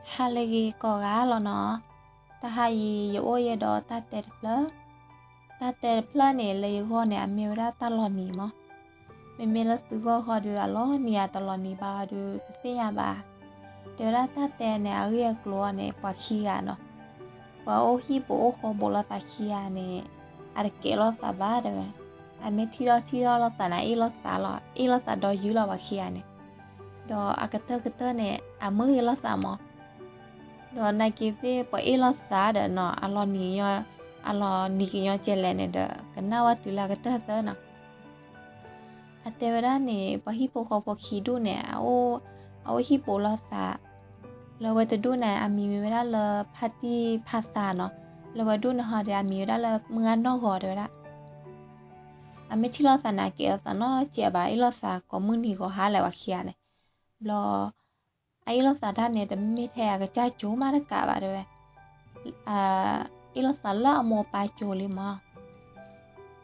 ဟါလၢအဂ့ၤကိးဂၤလီၤနီၤ. တဟါအံၤ ယအိၣ်ယဲဒီးတၢ်တဲတဖျၢၣ်. တၢ်တဲတဖျၢၣ်န့ၣ် လၢယဂီၢ်န့ၣ် အမ့ၢ်ဝဲဒၣ်တၢ်လီၤနံၤမး. မ့မ့ၢ်လၢသုဂီၢ်ဃီဒီး အလီၤနံၤဧါတလီၤနံၤဘၣ်အီၤဒီး တသ့ၣ်ညါဘၣ်. တဲဝဲဒၣ်တၢ်တဲန့ၣ် အဂ့ၢ်အကျိၤအီၤန့ၣ် ပှၤခံဂၤနီၤ. ပှၤအိၣ်ဟံၣ်ပအိၣ်ဃီဘိးလိာ်သးခံဂၤန့ၣ် အတကဲးလိာ်သးဘၣ်တဲဝဲ. အမ့ၢ်ထံၣ်ထီၣ်ထံၣ်ထီၣ်လိာ်သးန့ၣ် အ့ၣ်လိာ်သးလီၤ, အ့ၣ်လိာ်သးဒီးယုၢ်လီၤပှၤခံဂၤန့ၣ်. ဒီးအကတၢၢ်ကတၢၢ်န့ၣ် အမုာ်ဂ့ၤလိာ်သးမး. ဒီးနာ်က့သ့ၣ် ပှၤအ့ၣ်လိာ်သးဒီးနီၤ အလီၤနံၤကညီ, အလီၤနံၤကညီကဲလဲၣ်န့ၣ်ဒီး ကနၣ်ဝဲတုၤလၢအကတၢၢ်သၢနီၤ. အတဲဝဲဒၣ်န့ၣ် ပှၤဟံၣ်ဖိဃီဖိခံဒူၣ်န့ၣ် အအိၣ်ဟံၣ်ပအိၣ်လိာ်သး. လၢဝဲတဒူၣ်န့ၣ် အမံၤမ့ၢ်ဝဲဒၣ်လၢဖါတံၢ်ဖါသးနီၤ. လၢဝဲဒူၣ်န့ၣ်ဟီဒီး အမံၤဝဲဒၣ်လၢမုၢ်ဂၢ်နီၢ်ဂီၤတဲဝဲဒၣ်. အမ့ၢ်ထံၣ်လိာ်သးန့ၣ် အကဲးလိာ်သးနီတစဲးဘၣ်, အ့ၣ်လိာ်သးကိးမုၢ်နံၤဂီၤဟါလၢပှၤခံဂၤန့ၣ်. ဘျီ အအ့ၣ်လိာ်သးတၢ်န့ၣ် တမ့ၢ်ထဲအကစၢ်ကိၤမးတကးဘၣ်တဲဝဲ. အအ့ၣ်လိာ်သးလၢအမိၢ်အပၢ်ကိၤလံမး.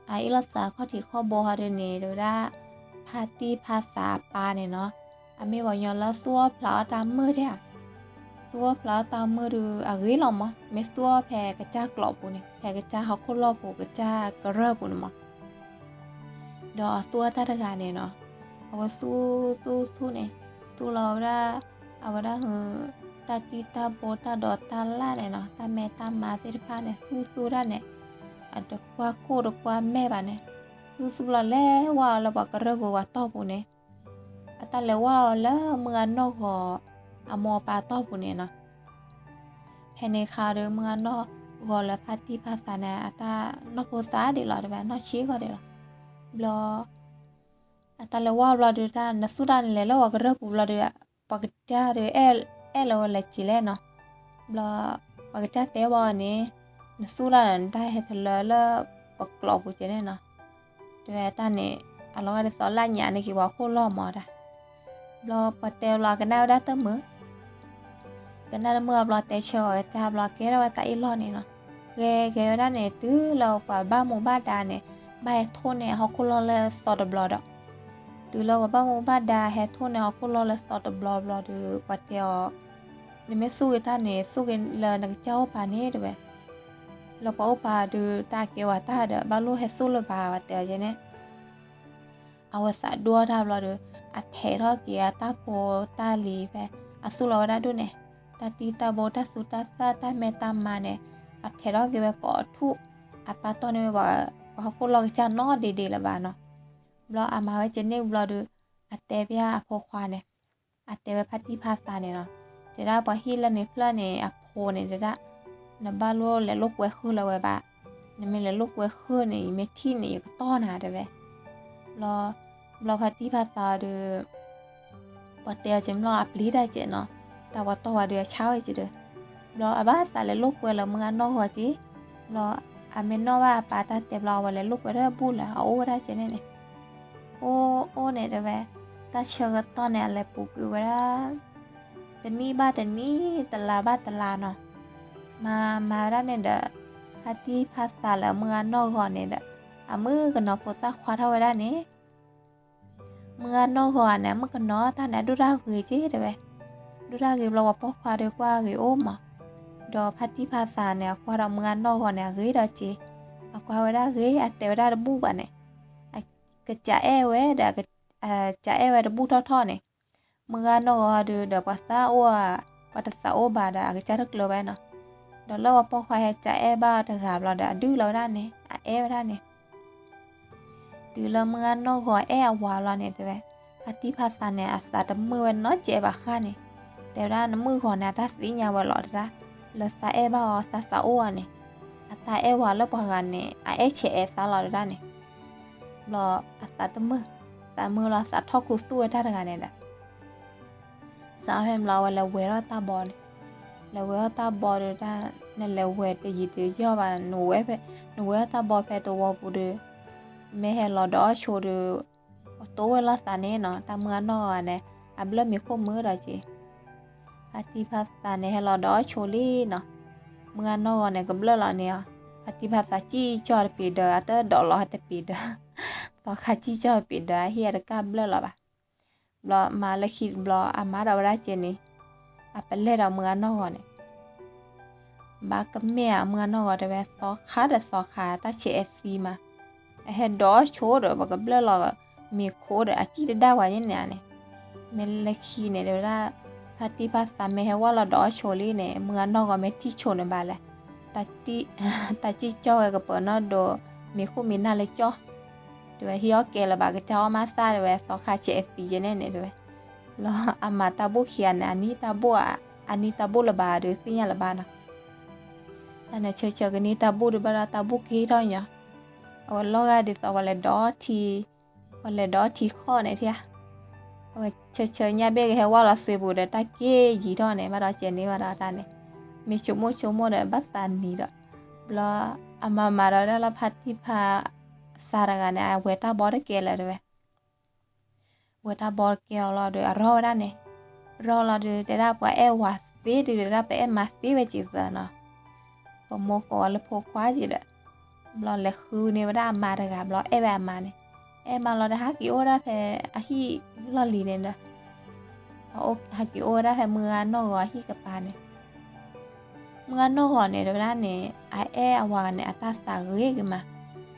အအ့ၣ်လိာ်သးခီၣ်ထံးခီၣ်ဘိဟီဒုန့ၣ် တဲဝဲဒၣ် ဖါတံၢ်ဖါသးအပၢ်န့ၣ်နီၤ, အမ့ၢ်ပှၤကညီလၢသူၣ်အီၣ်ဖျးအီၣ်တၢ်မုာ်ဒၣ်ဧါ. သူၣ်အီၣ်ဖျးအီၣ်တၢ်မုာ်ဒီးအဂ့ၤလီၤမး, မ့ၢ်သူၣ်အီၣ်ဖဲကစၢ်ကျိးပူၤန့ၣ်, ဖဲကစၢ်ဟီၣ်ခိၣ်လီၢ်ပူၤ ကစၢ်ကရၢၢ်ပူၤန့ၣ်မး. ဒီးအသူၣ်အီၣ်တၢ်တဂၤန့ၣ်နီၤ, အဝဲသူၣ်သူၣ်သူၣ်န့ၣ်, သူၣ်လီၤဝဲဒၣ်, အဝဲဒၣ်ဟု, တၢ်တံၢ်တၢ်ဘိတၢ်ဒိးတၢ်လၣ်န့ၣ်နီၤ, တၢ်မဲတၢ်မါသ့ၣ်တဖၣ်န့ၣ် သူၣ်သူၣ်ဒၣ်န့ၣ်, အတကွၢ်ခိၣ်တကွၢ်မဲာ်ဘၣ်န့ၣ်, သူၣ်သူၣ်ဘျီ လဲၤဝဲအီၤလၢပှၤကရၢၢ်ပူၤပှၤတီၢ်ပူၤန့ၣ်, အတၢ်လဲၤဝဲအီၤလၢမုၢ်ဂၢ်နီၢ်ဂီၤ အမိၢ်အပၢ်တီၢ်ပူၤန့ၣ်နီၤ. ဖဲန့ၣ်အခါဒီး မုၢ်ဂၢ်နီၢ်ဂီၤလၢဖါတံၢ်ဖါသးန့ၣ် အတၢ်နီၢ်ဖိသၣ်ဒံးလီၤ တဲဝဲ, နီၢ်ဆံးဂီၤဒံးလီၤ. ဘျီ အတၢ်လဲၤဝဲအီၤဘျီဒီး တၢ်နသူၣ်တၢ်နလဲၤလၢပှၤကရၢၢ်ပူၤဘျီဒီး ပှၤကစၢ်ဒီး အဲၣ်လၢဝဲလဲၤက့ၤလဲၣ်နီၤ. ဘျီ ပှၤကစၢ်တဲဘၣ်အီၤန့ၣ်, နသူၣ်တၢ်ဒီး နတၢ်ဟဲတလၢလၢပကျိးပူၤကဲန့ၣ်နီၤ. တဲဝဲတၢ်န့ၣ် အလီၤဂာ်ဒ်သိးလၢညါန့ၣ်က့ၤပှၤခိၣ်လီၢ်မးဒၣ်. ဘျီပှၤတဲဘျီ ကနၣ်ဝဲဒၣ်တမုာ် ကနၣ်တမုာ်အဘျီ တဲဆၢအီၤကစၢ်ဘျီ ကဲထီၣ်ဝဲတၢ်အ့ၣ်လိာ်န့ၣ်နီၤ. ဂဲၤဂဲၤဝဲဒၣ်န့ၣ် တုၤလၢပှၤဘၣ်မူဘၣ်ဒါန့ၣ် ဘၣ်ဟဲထိၣ်န့ၢ်အဟီၣ်ခိၣ်လီၢ်လၢသီတဘျီဒီး, တုၤလၢပှၤဘၣ်မူဘၣ်ဒါဟဲထိၣ်န့ၢ်ဟီၣ်ခိၣ်လီၢ်လၢသီတဘျီဘျီဒီး ပှၤတဲအီၤ, နမ့ၢ်သူၣ်က့ၤတၢ်န့ၣ် သူၣ်က့ၤလၢနကစၢ်အိၣ်ပၤန့ၣ်တဲဝဲ. လၢပှၤအိၣ်ပၤဒီး တၢ်ကဲဝဲတၢ်ဒီး ဘၣ်လိၣ်ဟဲသူၣ်လၢၤဘၣ် ပှၤတဲအီၤကဲန့ၣ်. အဝဲသးဒိၣ်ထီၣ်တၢ်ဘျီဒီး အထဲးထီၣ်က့ၤအတၢ်ဖိတၢ်လံၤဖဲ အသူၣ်လီၤဝဲဒၣ်ဒိၣ်န့ၣ်, တၢ်တံၢ်တၢ်ဘိတၢ်သူတၢ်သၣ်တၢ်မဲတၢ်မါန့ၣ်, အထဲးထီၣ်က့ၤဝဲကိးထူၣ်, အပၢ်တီၢ်န့ၢ်ဝဲပှၤဟီၣ်ခိၣ်လီၢ်ကစၢ်နီတဒ့ဒ့လၢၤဘၣ်နီၤ. ဘျီအမၤဝဲကဲန့ၣ်ဘျီဒီး အတဲဘၣ်အဖိခွါန့ၣ်, အတဲဝဲဖါတံၢ်ဖါသးန့ၣ်နီၤ, တဲဒၣ်ပှၤဟံၣ်လၢန့ၣ်ဖျၢၣ်န့ၣ် အဖိန့ၣ်တဲဒၣ်, နဘၣ်လိၣ်လဲၤလိာ်ကွဲဃုာ်လၢၤဝဲဘၣ်, နမ့ၢ်လဲၤလိာ်ကွဲဃုာ်န့ၣ် ယမ့ၢ်ထံၣ်န့ၣ် ယကတီၢ်နၤတဲဝဲ. ဘျီ, ဘျီဖါတံၢ်ဖါသးဒီး ပှၤတဲအီၤကဲမ့ၢ်လီၤ အပျံၤတၢ်ကဲနီၤ, တၢ်ပှၤတီၢ်ဝဲဒီးအဆါဝဲကဲဒီး, ဘျီအဘၣ်သးလဲၤလိာ်ကွဲလၢမုၢ်ဂၢ်နီၢ်ဂီၤကဲ, ဘျီအမ့ၢ်နီၣ်ဘၣ်အပၢ်တၢ်တဲဘျီ အဝဲလဲၤလိာ်ကွဲထီၣ်ဘူၣ်လၢအအိၣ်ဝဲဒၣ်ကဲန့ၣ်န့ၣ်, အိၣ်အိၣ်န့ၣ်တဲဝဲ, တၢ်ဆၢကတီၢ်န့ၣ် အလဲၤပူၤကွံာ်ဝဲဒၣ် တနံၣ်ဘၣ်တနံၣ် တလါဘၣ်တလါနီၤ, မၤမၤဝဲဒၣ်န့ၣ်ဒီး ဖါတံၢ်ဖါသးလၢမုၢ်ဂၢ်နီၢ်ဂီၤန့ၣ်ဒီး အမုၣ်ကနီၤဖိသၣ်ခွါထီၣ်ဝဲဒၣ်န့ၣ် မုၢ်ဂၢ်နီၢ်ဂီၤန့ၣ် အမုၣ်ကနီၤတၢ်န့ၣ် အဒိၣ်တၢ်ဂ့ၤက့တဲဝဲ, ဒိၣ်တၢ်ဂ့ၤဘျီ ပှၤပိာ်ခွါဒီးကွၢ်ဂ့ၤအိၣ်မး, ဒီးဖါတံၢ်ဖါသးန့ၣ် အကွၢ်ဒီးမုၢ်ဂၢ်နီၢ်ဂီၤန့ၣ် အဂ့ၤဒီးက့, အကွၢ်ဝဲဒၣ်ဂ့ၤ အတဲဝဲဒၣ်တဘူၣ်ဘၣ်န့ၣ်, ကစးအဲၣ်ဝဲဒီး ကစးအဲၣ်ဝဲတဘူၣ်ထီၣ်ထီၣ်န့ၣ်, မုၢ်ဂၢ်နီၢ်ဂီၤဒီး ဒီးပှၤသးအိၣ်ဧါ, ပှၤတသးအိၣ်ဘၣ်ဒီး အကစၢ်တကျၢၤဝဲနီၤ, ဒီးလၢပှၤပိာ်ခွါဟဲစးအဲၣ်ဘၣ်အီၤတဂၤဘျီဒီး အဒုးလီၤဝဲဒၣ်န့ၣ် အအဲၣ်ဝဲဒၣ်န့ၣ် တုၤလၢမုၢ်ဂၢ်နီၢ်ဂီၤအဲၣ်အဝၤလီၤန့ၣ်တဲဝဲ, ဖါတံၢ်ဖါသးန့ၣ် အသးတမုာ်ဝဲနီတစဲးဘၣ်ဃၣ်န့ၣ်, တဲဝဲဒၣ်နမုၣ်ဂီၤန့ၣ် အတၢ်သ့ၣ်ညါဝဲလီၤတဲဒၣ်, လၢသးအဲၣ်ဘၣ်အီၤ သးသးအိၣ်အီၤန့ၣ်, အတၢ်အဲၣ်ဝၤလၢပှၤဂၤန့ၣ် အအဲၣ်ဆဲးအဲၣ်သးလီၤတဲဒၣ်န့ၣ်, ဘျီအသးတမုာ်, သးမုာ်လီၤ သးထီၣ်ခူသူၣ်ဝဲတၢ်တဂၤန့ၣ်ဒီး စးဖဲဘျီ အဝဲလဲၤဝဲထီၣ်တၢ်ဘီန့ၣ်, လဲၤဝဲထီၣ်တၢ်ဘီဒီးတၢ်, နလဲၤဝဲတယံၤတယီၢ်ဘၣ်, နဝဲဖဲ, နဝဲထီၣ်တၢ်ဘီဖဲတဝီပူၤဒီး, မ့ၢ်ဟဲလီၤဒီးအီၣ်ဆိဒီး, အတိၢ်ဝဲလိာ်သးန့ၣ်နီၤ, တၢ်မုၢ်ဂၢ်နီၢ်ဂီၤန့ၣ် အဘျၢၣ်မံၤခိၣ်မုၢ်ဒီးက့ၤ ဖါတံၢ်ဖါသးန့ၣ် ဟဲလီၤဒီးအီၣ်ဆိလံနီၤ, မုၢ်ဂၢ်နီၢ်ဂီၤန့ၣ် ကဘျၢၣ်လီၤန့ၣ်အီၤ, ဖါတံၢ်ဖါသးစံၣ်ကၠီၣ်တပ့ၤဒၢး, အတၢ်ဒိးလီၤတပ့ၤဒၢး, သီခါစံၣ်ကၠီၣ်တပ့ၤဒၢး အဟံၣ်အတကၢ်ဘျၢၣ်လီၤဘၣ်. ဘျီမၤလၢခံဘျီ အမၤဒီးဝဲဒၣ်ကဲန့ၣ်, အ အပလဲၢ်ဒီးမုၢ်ဂၤနီၢ်ဂီၤန့ၣ် ဘၣ်ကမ့ၢ်ဧါ မုၢ်ဂၤနီၢ်ဂီၤတဲဝဲ သီခါဒီးသီခါ တၢ်ဆဲးအဲၣ်သံမး, အဟဲဒိးဆိဒီး ပကဘျၢၣ်လီၤ မ့ၤခိဒီး အစံၣ်တဒၣ်ဝဲယဲန့ၣ်န့ၣ်, မ့ၢ်လၢခံန့ၣ် တဲဝဲဒၣ် ဖါတံၢ်ဖါသးမ့ၢ်ဟဲဝဲလီၤဒိးဆိလံန့ၣ် မုၢ်ဂၤနီၢ်ဂီၤမ့ၢ်ထံၣ်ဆိန့ၣ်ဘၣ်လဲၣ်, တၢ်စံၣ်ကၠီၣ်ဝဲကပၢၤနီၣ်ဒိး မ့ၤခိၣ်မ့ၤနၢ်လၢကၠီၣ်, တဲဝဲ ဟံၣ်အီၣ်ကဲလၢၤဘၣ် ကစၢ်အီၣ်မးသၣ်တဲဝဲ သီခါဆဲးအဲၣ်သံယဲန့ၣ်န့ၣ်တဲဝဲ, ဘျီအမၤတၢ်ဘူၣ်ခံဂၤန့ၣ် အနံၣ်တၢ်ဘူၣ်, အနံၣ်တၢ်ဘူၣ်လၢၤဘၣ်ဒီးသ့ၣ်ညါလၢၤဘၣ်နီၤ, တၢ်န့ၣ်ဆၢဆၢကနံၣ်တၢ်ဘူၣ်ဒုးဘၣ်ဒီးတၢ်ဘူၣ်က့ၤထီၣ်ညီ, အဝဲလီၤဂာ်ဒ်သိးပှၤလဲၤဒိးထံ, ပှၤလဲၤဒိးထံခီၣ်န့ၣ်ထံဧါ, အဝဲဆၢဆၢညါဘ့ၣ်ကဟဲဝဲလီၤသွ့ပူၤဒီးတၢ်က့ၤယံၤထီၣ်န့ၣ် ဘၣ်ဒီးကဲန့ၢ်ဘၣ်ဒီးတၢ်န့ၣ်, မ့ၢ်ဆိကမိၣ်ဆိကမိၣ်ဒီးဘၣ်သးနံၤဒီး, ဘျီအမၤမၤဒီးဒၣ်လၢဖါတံၢ်ဖါသးတဂၤန့ၣ် အဝဲတၢ်ဘီတကဲလၢၤတဲဝဲ ဝဲတၢ်ဘီတကဲအီၤလီၤဒီး အရီၢ်ဝဲဒၣ်န့ၣ်, ရီၢ်လီၤဒီး တဲဒၣ်ပှၤအဲၣ်ဝၤသ့ဒုး တဲဒၣ်ပအဲၣ်မါသ့ဝဲက့ၤသၢနီၤ, ပမိၢ်ကိးအီၤလၢဖိခွါက့ၤဒီး, ဘျီလဲၤဃုန့ၢ်ဝဲဒၣ်အမါတဂၤ ဘျီအဲၣ်ဝဲအမါန့ၣ်, အဲၣ်မါလီၤဒီး ဟးက့ၤအိၣ်ဝဲဒၣ်ဖဲအဟံၣ်လီၢ်လံၤန့ၣ်ဒီး, ဟးက့ၤအိၣ်ဝဲဒၣ်ဖဲမုၢ်ဂၤနီၢ်ဂီၤအဟံၣ်ကပၤန့ၣ် မုၢ်ဂၤနီၢ်ဂီၤန့ၣ် တဲဝဲဒၣ်န့ၣ် အအဲၣ်အဝၤန့ၣ် အတၢ်သးဂ့ၤဂ့ၤမး,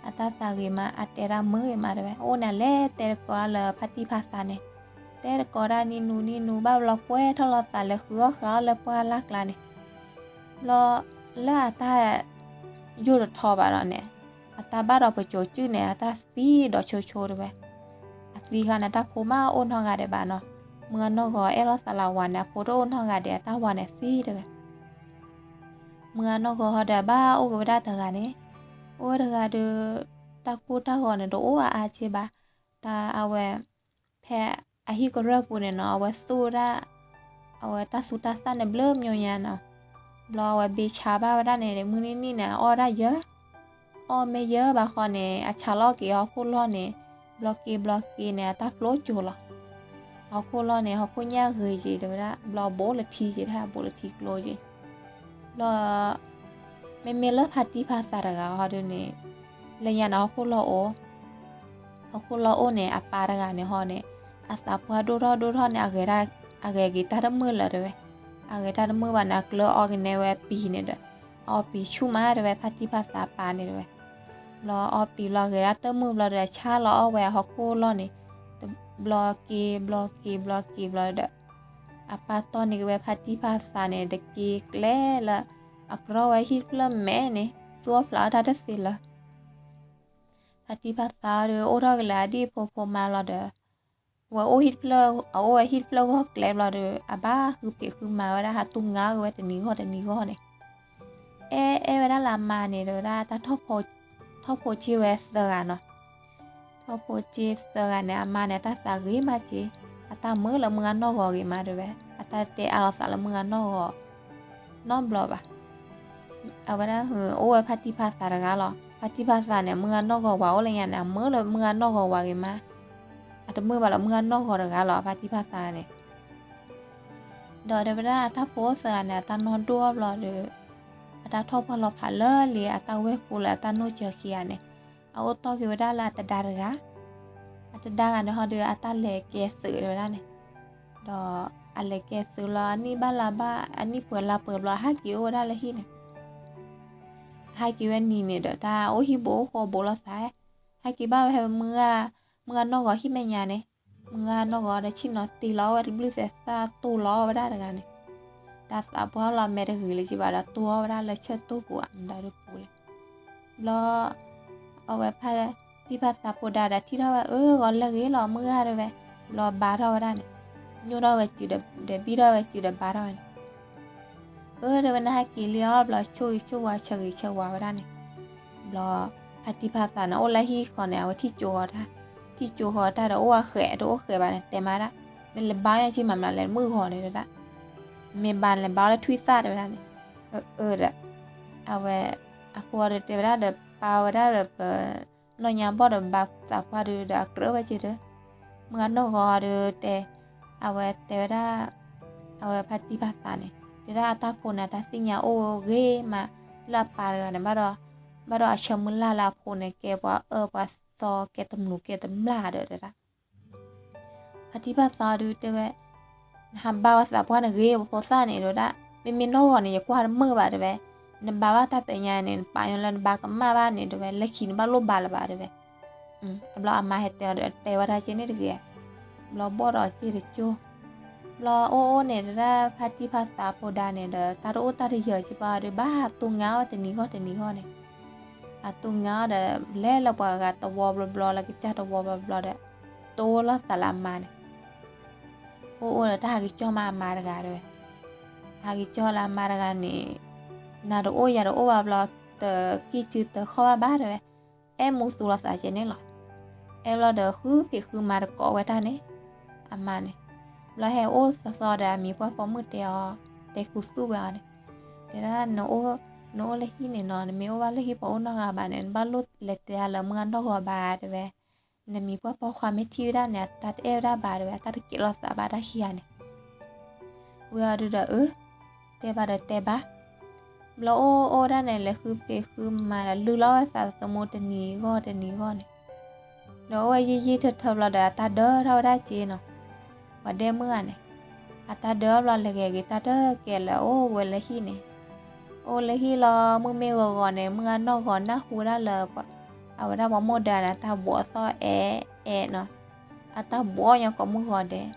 အတၢ်သးဂ့ၤမး အတဲဒၣ်မုာ်ဂ့ၤမးတဲဝဲ, အိၣ်န့ၣ်လဲၤတဲတကိးလၢဖါတံၢ်ဖါသးန့ၣ်, တဲတကိးဒၣ်နံၣ်နူနံၣ်နူ ဘၣ်ဘျီကွဲထီၣ်လီၤသးလဲၤဃုအီၣ်ဃုအီလၢပှၢ်လၢ်ကျါန့ၣ်, ဘျီလၢအတၢ် ယိၣ်တထီဘၣ်ဒီးန့ၣ်, အတၢ်ဘၣ်ဒီးပစိၤစုၣ်န့ၣ် အတၢ်သံဒီးဆိဆိတဲဝဲ, အသံဃာ်န့ၣ် တၢ်ဖိမးအိၣ်နီတဂၤဒံးဘၣ်နီၤ, မုၢ်ဂၤနီၢ်ဂီၤအဲၣ်လိာ်သးလၢအဝၤန့ၣ် အဖိတအိၣ်နီတဂၤဒံး အတၢ်ဝၤန့ၣ်သံတဲဝဲ, မုၢ်ဂၤနီၢ်ဂီၤဟီဒီးအဘၣ်အိၣ်က့ၤဝဲဒၣ်တဂၤန့ၣ်, အိၣ်ဝဲတဂၤဒီး တၢ်ကိၢ်တၢ်ဂီၤန့ၣ် တအိၣ်အါအါက့ဘၣ်, တၢ်အဝဲ ဖဲအဟံၣ်ကရၢၢ်ပူၤန့ၣ်နီၤ အဝဲသူၣ်ဝဲဒၣ် အဝဲတၢ်သူတၢ်သၣ်န့ၣ်ဘျၢမညိညါနီၤ, ဘျီအဝဲဘ့ဆါဘၣ်ဝဲဒၣ်န့ၣ် မုၢ်နံၤနံၤန့ၣ် အအီၣ်ဝဲဒၣ်ယၢ, အီၣ်မ့ၢ်ယၢဘၣ်ဃီန့ၣ် အဆါလီၤက့ၤဟီၣ်ခိၣ်လီၢ်န့ၣ်, ဘျီက့ၤဘျီက့ၤန့ၣ် အတၢ်ဖျိကၠိၤလီၤ, ဟီၣ်ခိၣ်လီၢ်န့ၣ် ဟီၣ်ခိၣ်ညၣ်ဂ့ၤက့ၤတဲဝဲဒၣ် ဘျီဘိးလၢထံက့ၤ တၢ်ဘိးလၢထံကျိက့ၤ, ဘျီ မ့မ့ၢ်လၢဖါတံၢ်ဖါသးတဂၤဟီဒုးန့ၣ်, လၢညါန့ၣ် ဟီၣ်ခိၣ်လီၢ်အိၣ်, ဟီၣ်ခိၣ်လီၢ်အိၣ်န့ၣ် အပၢ်တဂၤန့ၣ်ဟီန့ၣ်, အသးပှၢ်ဒိၣ်ထီၣ်ဒိၣ်ထီၣ်န့ၣ် အဂဲၤတၢ်တမုာ်လၢၤတဲဝဲ, အဂဲၤတၢ်တမုာ်ဘၣ်န့ၣ် အကျၢၤအီကနဲဝဲပံၤန့ၣ်ဒီး, အအီပံၤဆူၣ်မးတဲဝဲ ဖါတံၢ်ဖါသးပၢ်န့ၣ်တဲဝဲ, ဘျီအီပံၤဘျီဂဲၤတၢ်တမုာ်ဘျီဒီး အဆါလီၤအီၣ်ဝဲအဟီၣ်ခိၣ်လီၢ်န့ၣ်, ဘျီက့ၤဘျီက့ၤဘျီက့ၤဘျီဒီး အပၢ်တီၢ်န့ၢ်က့ၤဝဲဖါတံၢ်ဖါသးန့ၣ် တက့ၤကျဲလၢ အကရီဝဲဟံၣ်တဖျၢၣ်မဲာ်န့ၣ် သူၣ်အီၣ်ဖျးအီၣ်တၢ်တသ့လၢၤ, ဖါတံၢ်ဖါသးဒီး အိၣ်ထီၣ်က့ၤလၢအဒံၣ်ဖိဖိမါလီၤဒီး, ဝဲအိၣ်ဟံၣ်တဖျၢၣ် အအိၣ်ဝဲဟံၣ်တဖျၢၣ်ဂီၢ်ကျဲဘျီဒီး အဘၣ်ဃုဖံးဃုမၤဝဲဒၣ် ဟးတူၢ်ငါအီၣ်က့ၤဝဲတနံၤဂီၢ်တနံၤဂီၢ်န့ၣ်, အဲၣ်အဲၣ်ဝဲဒၣ်လၢအမါန့ၣ် တဲဝဲဒၣ်တၢ်ထီၣ်ဖိက့ၤဝဲသၢဂၤနီၤ ထီၣ်ဖိက့ၤသၢဂၤန့ၣ် အမါန့ၣ် အတၢ်သးဂ့ၤမးက့ၤ, အတၢ်မုာ်လၢမုၢ်ဂၤနီၢ်ဂီၤဂ့ၤမးတဲဝဲ, အတၢ်တဲအါလိာ်သးလၢမုၢ်ဂၤနီၢ်ဂီၤ နီတဘျီဘၣ်. အဝဲဒၣ် အိၣ်ဝဲဖါတံၢ်ဖါသးတဂၤလီၤ. ဖါတံၢ်ဖါသးန့ၣ် မုၢ်ဂၤနီၢ်ဂီၤဝၤအိၣ်လၢညါန့ၣ် အမုာ်လၢမုၢ်ဂၤနီၢ်ဂီၤဝၤဂ့ၤမး, အတမုာ်ဘၣ်လၢမုၢ်ဂၤနီၢ်ဂီၤတဂၤလီၤ ဖါတံၢ်ဖါသးန့ၣ် ဒီးတဲဝဲဒၣ်အတၢ်ဖိအိၣ်သၢဂၤန့ၣ် အတၢ်နီၢ်ဒိၣ်ဘျီဒီး အတၢ်ထီၣ်ပှၢ်လီၤဖးလၢလံ အတၢ်ဝဲၢ်ကိလၢအတၢ်နီၢ်စၢၤခံဂၤန့ၣ် အအိၣ်တီၢ်က့ၤဝဲဒၣ်လၢအတဒါတဂၤ. အတဒါဂၤန့ၣ်ဟီဒီး အတၢ်လဲၤကဲသုးတဲဝဲဒၣ်န့ၣ်, ဒီးအလဲၤကဲသုးလီၤ အနံၣ်ဘၣ်လါဘၣ် အနံၣ်ပှဲၤလါပှဲၤဘျီ အဟဲက့ၤအိၣ်ဝဲဒၣ်လၢဟံၣ်န့ၣ် အဟဲက့ၤဝဲနံၤန့ၣ်ဒီး တၢ်အိၣ်ဟံၣ်ဘူးအိၣ်ဃီဘူးလိာ်သး, ဟဲက့ၤဘၣ်ဝဲဖဲမုၢ်ဂၤနီၢ်ဂီၤဟံၣ်မဲာ်ညါန့ၣ်, မုၢ်ဂၤနီၢ်ဂီၤဒီးဆ့ၣ်နီၤတ့ၢ်လီၤအီၣ်ဝဲတဘျုးသဲးသၣ် တိၢ်လီၤအီၣ်ဝဲဒၣ်တဂၤန့ၣ်, တၢ်သးပှၢ်လီၤမဲာ်တဂ့ၤလၢၤဘၣ်ဒီး တိၢ်အီၣ်ဝဲဒၣ်လၢဆၢၣ်တိၢ်ပူၤ အမတၤဒုပူၤလဲၣ်. ဘျီ အဝဲဖါတံၢ်ဖါသးဖိဒါဒီးထံၣ်ထီၣ်ဝဲ အၢ ဂီၤလၢဂ့ၤလီၤ မုၢ်ဂၤတဲဝဲ, ဘျီဘါထီၣ်ဝဲဒၣ်န့ၣ်, ညိၣ်ထီၣ်ဝဲစုဒီး ဘံၣ်ထီၣ်ဝဲစုဒီးဘါထီၣ်ဝဲန့ၣ်, အၢ တဲဝဲ နဟဲက့ၤလံအီၤ ဘျီဆိၣ်ဂ့ၤဆိၣ်ဝါဆၢဂ့ၤဆၢဝါဝဲဒၣ်န့ၣ်, ဘျီ ဖါတံၢ်ဖါသးန့ၣ် အိၣ်လၢဟံၣ်ဃီန့ၣ် အဝဲထံၣ်ကၠိဃီတၢ်, ထံၣ်ကၠိဃီတၢ်ဒီး အိၣ်အဃဲးတအိၣ်ဃဲးဘၣ်န့ၣ် တဲမးဒၣ်, နလဲၤဘါယၤက့ၤမးမးလဲၣ် မုၢ်ဂီၤန့ၣ်တဲဒၣ်, မ့ၢ်ဘါန့ၣ်လဲၤဘါအီၤလၢထွံၣ်သၣ်တဲဝဲဒၣ်န့ၣ်, အၢ ဒီး အဝဲ အဖိဒီးတဲဝဲဒၣ်ဒီး ပာ်ဝဲဒၣ်ဒီးပ နီၢ်ညါဘီၣ်ဒီးဘါသးပှၢ်ဒုးဒီး အကြၢးဝဲက့ၤဒီး မုၢ်ဂၤနီၢ်ဂီၤဒီးတဲ, အဝဲတဲဝဲဒၣ် အဝဲဖါတံၢ်ဖါသးန့ၣ် တဲဒၣ်အတၢ်ဖိန့ၣ် အတၢ်သ့ၣ်ညါအိၣ်ဂ့ၤမး လၢအပၢ်တဂၤန့ၣ် ဘၣ်ဒီးအဆၢမုၢ်လၢ်လၢအဖိန့ၣ် ကဲပှၤအၢပှၤသီ ကဲတမျိးကဲတမျာ်ဒီးတဲဒၣ် ဖါတံၢ်ဖါသးဒုးတဲဝဲ, နဟးဘါဝဲသးပှၢ်နဂ့ၤ ပဖိသၣ်န့ၣ် တဲဝဲဒၣ်, မ့မ့ၢ်နီၢ်ဂီၤန့ၣ် ယကွၢ်တမုာ်ဘၣ် တဲဝဲ, နဘါဘၣ်တၢ်ပဲာ်ညါန့ၣ် နပာ်ညီလၢနဘါကမၣ်ဘၣ်န့ၣ် တဲဝဲ, လၢခံနဘၣ်လိၣ်ဘါလၢၤဘၣ် တဲဝဲ. ဘျီအမါဟဲတဲအီၤဒီး တဲဝဲဒၣ်က့န့ၣ်တဂ့ၤ, ဘျီဘီၣ်ဒီးစ့ၢ်တကၠိၢ်, ဘျီအိၣ်အိၣ်န့ၣ် တဲဒၣ်ဖါတံၢ်ဖါသးဖိဒါန့ၣ်ဒီး တၢ်တအိၣ်တၢ်တယၢၤက့ဘၣ်ဒီး ဘၣ်ဟးတူၢ်ငါအီၣ်တနံၤဂီၢ်တနံၤဂီၢ်န့ၣ်, ဟးတူၢ်ငါအီၣ်ဒီး လဲၤလၢပှၤဂၤတဝီဘျီဘျီ လၢကစၢ်တဝီဘျီဘျီဒီး တိလီၤသးလၢအမါန့ၣ် အိၣ်အိၣ်ဒီးတၢ်ဟးက့ၤကၠီၣ်မးအမါတဂၤ တဲဝဲ, ဟးက့ၤကၠီၣ်လၢအမါတဂၤန့ၣ်, နၤတအိၣ်ယၤတအိၣ်ဘၣ်ဘျီ, တကံၢ်စုတခီၣ်ဘၣ်ဘၣ် တဲဝဲ, အဲၣ်မူသူလီၤသးကဲန့ၣ်လီၤ. အဲၣ်ဘျီဒီးဃုဖံးဃုမၤတကိးဝဲတၢ်န့ၣ်, အမါန့ၣ်, ဘျီဟဲအိၣ်သီသီဒီးအမံၤပှၢ်ပိာ်မုၣ်တဲအီၤ, တဲခူသူၣ်ဝဲအီၤန့ၣ်, တဲဒၣ်, နအိၣ်လၢဟံၣ်န့ၣ်နီၤ, နမ့ၢ်အိၣ်ဘၣ်လၢဟံၣ်ပှၤအိၣ်နီတဂၤဘၣ်န့ၣ် နဘၣ်လိၣ်လဲၤတဲလၢမုၢ်ဂၤနီၢ်ဂီၤဘၣ် တဲဝဲ. နမံၤပှၢ်ပိာ်ခွါမ့ၢ်ထံၣ်ဝဲဒၣ်န့ၣ် အတၢ်တအဲၣ်ဝဲဒၣ်ဘၣ် တဲဝဲ, အတၢ်တကဲးလိာ်သးဘၣ်တၢ်ခံဂၤန့ၣ်, ဝဲအီၤဒုဒီးအၢ, တဲဘၣ်ဒီးတဲဘၣ်. ဘျီအိၣ်အိၣ်ဒၣ်န့ၣ် လဲၤဃုဖံးဃုမၤဒီး လုၢ်လီၤဝဲသးသမူတနံၤဂီၢ်တနံၤဂီၢ်န့ၣ်, ဒီးအိၣ်ဝဲယံာ်ယံာ်ထၢထၢဘျီဒီး အတၢ်ဒၢထီၣ်ဝဲဒၣ်က့နီၤ, ပှၤဒဲမုၣ်ဂၤန့ၣ်, အတၢ်ဒၢဘျီလဲၤဂဲၤက့ၤတၢ်တကဲးလၢအိၣ်ဝဲလၢဟံၣ်န့ၣ်, အိၣ်လၢဟံၣ်လီၤ မုၢ်မ့ၢ်ဂီၤဂီၤန့ၣ် မုၢ်ဂၤနီၢ်ဂီၤနၢ်ဟူဝဲဒၣ်လၢ အဝဲဒၣ်ပှၤမိၢ်ဒၢန့ၣ် အတၢ်ဘှီးသီၣ်အဲၣ်အဲၣ်နီၤ, အတၢ်ဘှီးညီကိးမုၢ်ဂီၤဒဲး,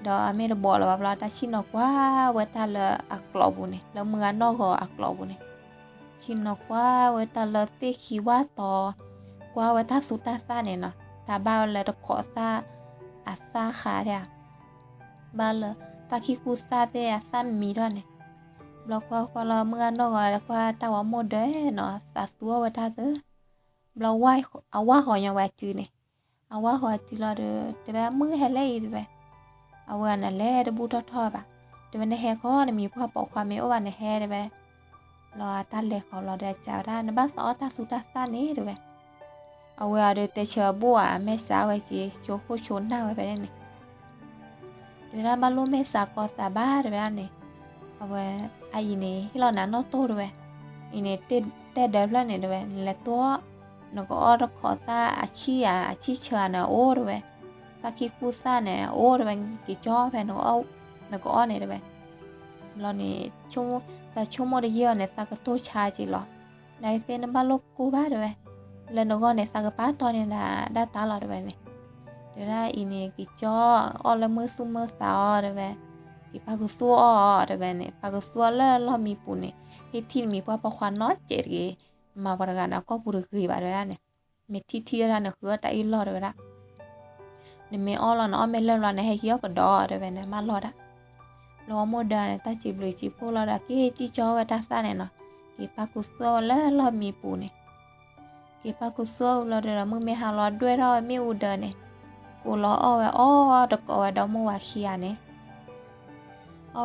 ဒီးအမ့ၢ်တဘှီးလၢၤဘၣ်ဘျီ တၢ်ဆ့ၣ်နီၤကွၢ်ဝဲတၢ်လၢအကျိးပူၤန့ၣ် လၢမုၢ်ဂၤနီၢ်ဂီၤအကျိးပူၤန့ၣ်, ဆ့ၣ်နီၤကွၢ်ဝဲတၢ်လၢသ့ၣ်ခံဝၣ်တီၤ, ကွၢ်ဝဲတၢ်သူတၢ်သၣ်န့ၣ်နီၤ, တၢ်ဘၣ်ဝဲလၢတခိးသၣ်အသၣ်ဃးဒၣ် ဘၣ်လၢတၢ်ခံကူသၣ်သ့ၣ်အသၣ်မံထီၣ်န့ၣ်, ဘျီကွၢ်ကွၢ်လီၤမုၢ်ဂၤနီၢ်ဂီၤကွၢ်တၢ်ဝဲမိၢ်ဒၢနီၤ သးသူအီၣ်ဝဲတၢ်သၢ, ဘျီအဝၣ်ဃီၤညီဝဲအစုန့ၣ်, အဝၣ်ဃီၤအစုလီၤဒီး တဲဝဲမုၢ်ဟဲလဲၣ်အံၤတဲဝဲ, အဝဲဂၤန့ၣ်လဲၤတဘူၣ်ထီၣ်ထီၣ်ဘၣ်, တဲဝဲနဟဲဃီ နမံၤပှၢ်ပိာ်ခွါမ့ၢ်အိၣ်ဘၣ်နဟဲတဲဝဲ, လီၤတၢ်လဲၤဃီၤဘျီဒီးအစံးဝဲဒၣ် နဘၣ်သးအီၣ်တၢ်သူတၢ်သၣ်န့ၣ်တဲဝဲ အဝဲအီၤဒီးတဲဆၢအဘိၣ်ဧါ အမဲာ်စးဝဲက့ ဆိခိၣ်ဆိနၢ်ဝဲဖဲန့ၣ်န့ၣ်, တဲဝဲဒၣ်ဘၣ်လိၣ်မဲာ်စးကီသးဘၣ်တဲဝဲဒၣ်န့ၣ်, အဝဲ, အအံၤန့ၣ် ဟ့ၣ်လီၤနၤနီၣ်တိၢ်တဲဝဲ, အံၤန့ၣ် တဲဒၢးဖျၢၣ်န့ၣ်တဲဝဲ နလဲၤတိၢ်, နကအီၣ်တခိးသၣ်အဆံၣ်ဧါ အဆံၣ်ဆၢဧါန့ၣ်အအိၣ်တဲဝဲ, သၣ်ခံကူသၣ်န့ၣ်အအိၣ်တဲဝဲ က့ၤကၠီဖဲ နကအီၣ်န့ၣ်တဲဝဲ ဘျီန့ၣ်, သးဆိကမိၣ်တယံာ်အီၤန့ၣ် သးကတိၢ်ဆါက့လီၤ, နသ့ၣ်နဘၣ်လိၣ်ကိၢ်ဘၣ်တဲဝဲ, လၢနဂီၢ်န့ၣ် သးကပာ်တီၢ်န့ၢ်ဒၣ်တၢ်လီၤတဲဝဲန့ၣ်, တဲဝဲဒၣ်အံၤန့ၣ် က့ၤကၠီအီၣ်လၢမုၢ်သူၣ်မုၢ်သးအီၤတဲဝဲ, က့ၤပာ်ခူသူၣ်အီၣ်အီၤတဲဝဲန့ၣ် ပာ်ခူသူၣ်အီၣ်လၢလီၢ်မံပူၤန့ၣ်, ဟ့ၣ်ထံၣ်နမံၤပှၢ်ပိာ်ခွါနီတစဲးတဂ့ၤ, မၤပှၤတဂၤန့ၣ် အကိာ်ပူၤတဂ့ၤဘၣ်တဲဝဲဒၣ်န့ၣ်, မ့ၢ်ထံၣ်ထံၣ်ဝဲဒၣ်န့ၣ် ဃုအီၣ်တၢ်အ့ၣ်လီၢ်တဲဝဲဒၣ် နမ့ၢ်အီၣ်လီၤန့ၣ် အီၣ်မ့ၢ်လၢာ်ဘျီန့ၣ် ဟဲဟံးအီၣ်ကဒီးတဲဝဲန့ၣ် မၢလီၤဒၣ်, လၢအမိၢ်ဒၢန့ၣ် တၢ်စံးဘျုးစံးဖှိၣ်လီၤဒီး က့ၤစံၣ်ကၠီဝဲတၢ်သၣ်န့ၣ်နီၤ, က့ၤပာ်ခူသူၣ်အီၣ်ဝဲလၢလီၢ်မံပူၤန့ၣ်, က့ၤပာ်ခူသူၣ်အီၣ်ဝဲလီၤဒီး မုၢ်မ့ၢ်ဟါလီၤဒွဲၣ်ထီၣ်ဝဲမ့ၣ်အူဒၢန့ၣ်, ကိးလီၤအီၣ်ဝဲအီၣ်တကိးဝဲဒီးမိၢ်ဝၤခံဂၤန့ၣ်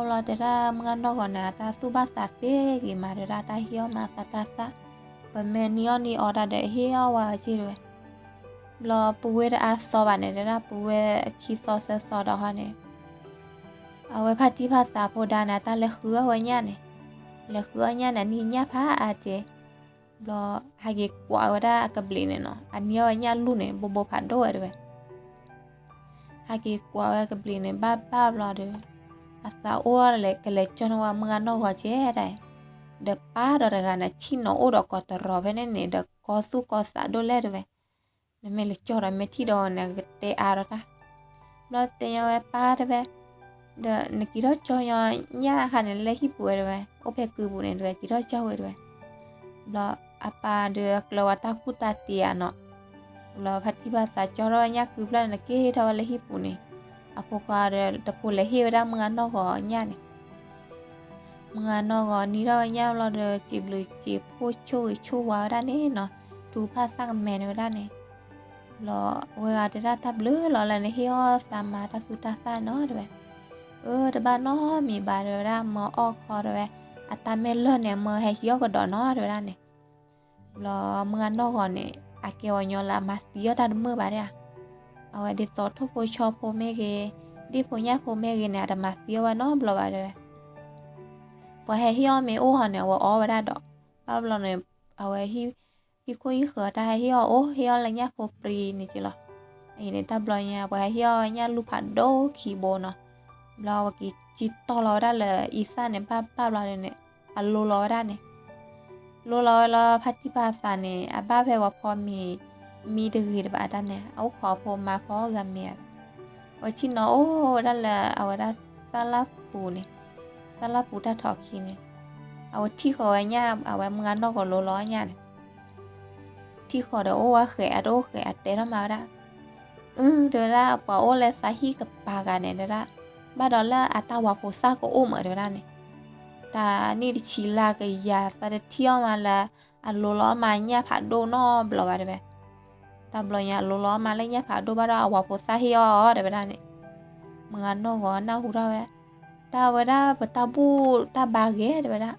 အီၣ်ဘျီတဲဒၣ်မုၢ်ဂၤနီၢ်ဂီၤန့ၣ် အတၢ်သူၣ်ဘၣ်သးသ့ဂ့ၤမး တဲဒၣ်တၢ်ဟ့ၣ်အီၣ်မးသးတၢ်သၣ်, ပမ့ၢ်နံၤအီၣ်နံၤအီတၢ်ဒီးဟ့ၣ်အီၣ်ဝဲက့တဲဝဲ, ဘျီပဝဲတအါသီဘၣ်န့ၣ် တဲဒၣ်ပဝဲခံသီသၢသီဒီးဟီန့ၣ်, အဝဲဖါတံၢ်ဖါသးဖိဒါန့ၣ် အတၢ်လဲၤဃုအီၣ်ဝဲညၣ်န့ၣ်, လဲၤဃုအီၣ်ညၣ်န့ၣ် အနံၣ်ညၣ်ဖးအါတဲ ဘျီဟဲက့ၤကွၢ်ဝဲဒၣ်အကဘျံးန့ၣ်နီၤ, အနံၤအီၣ်ဝဲညၣ်လူၢ်န့ၣ် ဘိဘိဖးဒိၣ်ဝဲတဲဝဲ, ဟဲက့ၤကွၢ်ဝဲကဘျံးန့ၣ် ဘၣ်ဘၣ်ဘျီဒီး, အသးအိၣ်ကလဲၤကၠီန့ၢ်ဝဲမုၢ်ဂၤနီၢ်ဂီၤကဲဒၣ်အံၤ, ဒီးပၢ်ဒီးတဂၤန့ၣ် ဆ့ၣ်နီၤအိၣ်ဒီးကီးတရီၤဖဲန့ၣ်န့ၣ် ဒီးကီသူၣ်ကီသးဒိၣ်လဲၣ်တဲဝဲ, နမ့ၢ်လဲၤကၠီဒီးမ့ၢ်ထံၣ်ဒီးန့ၣ် ကတဲအါဒီးတၢ်, ဘျီတဲညီဝဲပၢ်တဲဝဲ, ဒီးနက့ၤထီၣ်ကၠီညီညၣ်အခါန့ၣ် လၢဟံၣ်ပူၤဝဲတဲဝဲ, အိၣ်ဖဲကုပူၤန့ၣ်တဲဝဲ က့ၤထီၣ်ကၠီဝဲတဲဝဲ, ဘျီအပၢ်ဒီးအကျၢၤဝဲတၢ်ကူၣ်တၢ်တ့ဧါနီၤ, ဘျီဖါတံၢ်ဖါသးကၠီထီၣ်ဝဲညၣ်ကုဖျၢၣ်န့ၣ် က့ၤထီၣ်ဝဲလၢဟံၣ်ပူၤန့ၣ်, အဖိခွါဒီးတဖိလဲၤဟ့ၣ်ဝဲဒၣ်မုၢ်ဂၤနီၢ်ဂီၤညၣ်န့ၣ်, မုၢ်ဂၤနီၢ်ဂီၤနံၤထီၣ်ဝဲညၣ်ဘျီဒီး စံးဘျုးစံးဖှိၣ်ဆိၣ်ဂ့ၤဆိၣ်ဝါဝဲဒၣ်န့ၣ်နီၤ, ထုကဖၣ်သၣ်ကမဲာ်န့ၣ်ဝဲဒၣ်န့ၣ်, ဘျီအဝဲဂၤတဲဒၣ်တၢ်ဘျုးလီၤလၢနဟ့ၣ်အီၣ်သးမၤတၢ်သူတၢ်သၣ်နီၤတဲဝဲ, အၢ တဘၣ်နီတမံၤဘၣ်တဲဝဲဒၣ် မၢအီၣ်ခီတဲဝဲ, အတၢ်မ့ၢ်လၢာ်န့ၣ် မၢဟဲဟံးအီၣ်ကဒီးနီၤတဲဝဲဒၣ်န့ၣ် ဘျီမုၢ်ဂၤနီၢ်ဂီၤန့ၣ် အကဲဝဲညီလၢအမၤသံအီၣ်တၢ်တမုာ်ဘၣ်ဒၣ်ဧါ, အဝဲဒ်သိးထိၣ်ဖိဆီဖိမ့ၢ်ဂ့ၤ, ဒ့ၣ်ဖိညၣ်ဖိမ့ၢ်ဂ့ၤန့ၣ် အတမၤသံအီၣ်ဝဲနီတဘျီဘၣ်တဲဝဲ, ပှၤဟဲဟ့ၣ်အီၣ်မ့ၢ်အိၣ်ဟီန့ၣ် အဝဲအီၣ်ဝဲဒၣ်ဒီး, ဘၣ်ဘျီန့ၣ် အဝဲဟံၣ်ခိၣ်ဟံၣ်ဃၢၤတၢ်ဟဲဟ့ၣ်အီၣ်အိၣ် ဟ့ၣ်အီၣ်လၢညၣ်ဖိပြံန့ၣ်က့လီၤ, အံၤန့ၣ်တၢ်ဘျီညါ ပှၤဟဲဟ့ၣ်အီၣ်ဝဲညၣ်လူၢ်ဖးဒိၣ်ခံဘိနီၤ, ဘ ဘျီအဝဲက့ၤကံတီၢ်လီၤဝဲဒၣ်လၢအံသၣ်န့ၣ် ဘၣ်ဘၣ်ဘျီန့ၣ် အလိလီၤဝဲဒၣ်န့ၣ်, လိလီၤဝဲလၢဖါတံၢ်ဖါသးန့ၣ် အဘၣ်ဖဲဝဲဖီမ့ၤ မံတဂ့ၤတဘၣ်တၢ်န့ၣ် အအိၣ်ခိးအဖိမါဖီဂၤမ့ၤဧါ, အဝဲဆ့ၣ်နီၤအိၣ်ဝဲဒၣ်လၢအဝဲဒၣ်သၣ်လၣ်ပူၤန့ၣ်, သၣ်လၣ်ပူၤတၢ်ထီၣ်ခံန့ၣ်, အဝဲထံၣ်ဃီၤဝဲညၣ် အဝဲမုၢ်ဂၤနီၢ်ဂီၤလိလီၤညၣ်န့ၣ် ထံၣ်ဃီၤဒီးအိၣ်ဝဲဃဲးအတအိၣ်ဃဲးအတဲထီၣ်မးဝဲဒၣ်, အၢ တဲဝဲဒၣ် ပှၤအိၣ်လၢသးဟံၣ်ကပၤဂၤန့ၣ် တဲဝဲဒၣ်, ဘၣ်ဒီးလၢအတၢ်ဝၤဖိသၣ်ကအိၣ်မး တဲဝဲဒၣ်န့ၣ်, တၢ်နံၣ်တဆံလၢကယၤသးတထံၣ်အီၣ်မးလၢ အလိလီၤမးညၣ်ဖးဒိၣ်နီတဘျီဘၣ် တဲဝဲ, တဘျီညါအလိလီၤမးလၢညၣ်ဖးဒိၣ်ဘၣ်ဒီးအဝၤဖိသၣ်ဟ့ၣ်အီၣ်အီၤ တဲဝဲဒၣ်န့ၣ်, မုၢ်ဂၤနီၢ်ဂီၤနၢ်ဟူထီၣ်ဝဲဒၣ်, တၢ်ဝဲဒၣ်ပတၢ်ဘူၣ်တၢ်ဘါဂ့ၤ တဲဝဲဒၣ်,